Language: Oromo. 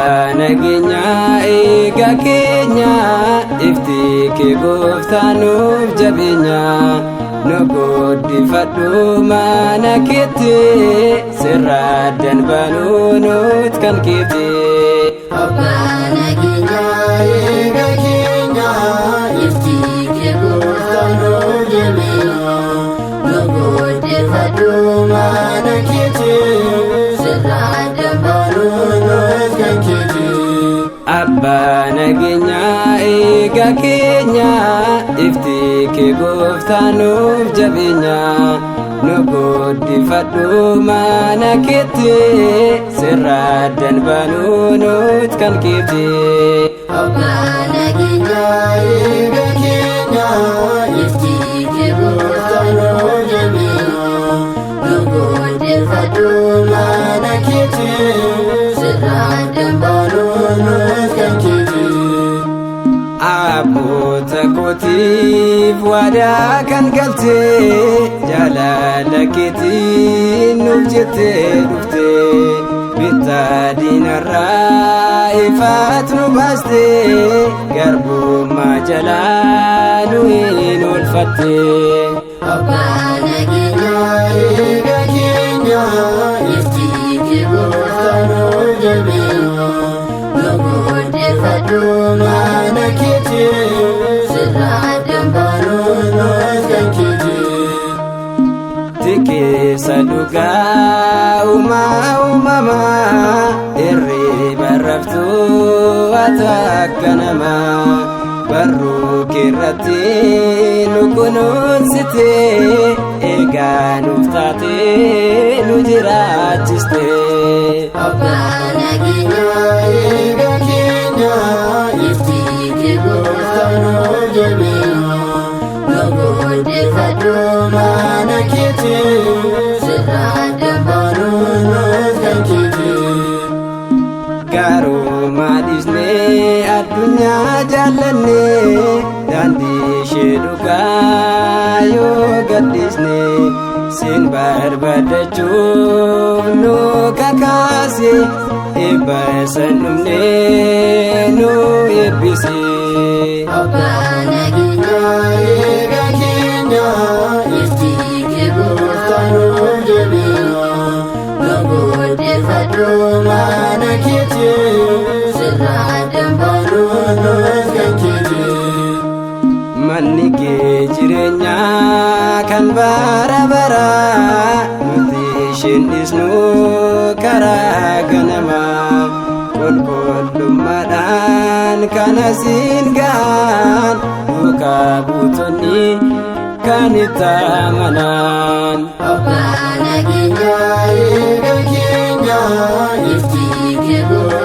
Abbaa nageenyaa eegaa keenya, ifti kee gooftaa nuuf jabeenya. Nu guddifadhu mana keetti, sirraa danbanuu nut kan keeti. Abbaa nageenyaa eegaa keenya, ifti kee gooftaa nuuf jabeenya. Nu guddifadhu mana keetti, sirraa danbanuu nut kan keeti. Abbaa nageenyaa eegaa keenya, ifti kee gooftaa nuuf jabeenya. Nu guddifadhu mana keetti, sirraa danbanuu nut kan keeti. Abbaa nageenyaa eegaa keenya, ifti kee gooftaa nuuf jabeenya. Nu guddifadhu mana keetti, sirraa danbanuu nut kan keeti. Abboota kootiif waadaa kan galte, jaalala keetiin nuuf jettee dhufte. Bittaa diinarraa ifaat nu baaste, garbummaa jalaa nu hin oolfatte. Abbaa nageenyaa eegaa keenya, ifti kee gooftaa nuuf jabeenya. Nu guddifadhu mana keetti, sirraa danbanuu nut kan keeti. Tikeessa dhugaa uumaa uumamaa, hirriba raftuu ati akka namaa. Barruu keerratti nu kunuunsite, eegaa nuuf taate nu jiraachiste. Abbaa nageenyaa eegaa keenya, ifti kee gooftaa nuuf jabeenya. Nu guddifadhu mana keetti, sirraa danbanuu nut kan keeti. Garuu dhiisnee addunyaa jaallanne, daandii ishee dhugaa yoo gadhiisne, siin barbaadachuuf nu kakaase, eebba san dhumne nu eebbise. Abbaa nageenyaa eegaa keenya, ifti kee gooftaa nuuf jabeenya. Nu guddifadhu mana keetti, sirraa danbanuu nut kan keeti. Manni kee jireenyaa kan bara baraa, nuti isheen dhisnu karaa ganamaa. Qulqullummaadhaan kan asiin gahan, duukaa buutonni kan itti amanan. Abbaa nageenyaa eegaa keenya, ifti kee gooftaa.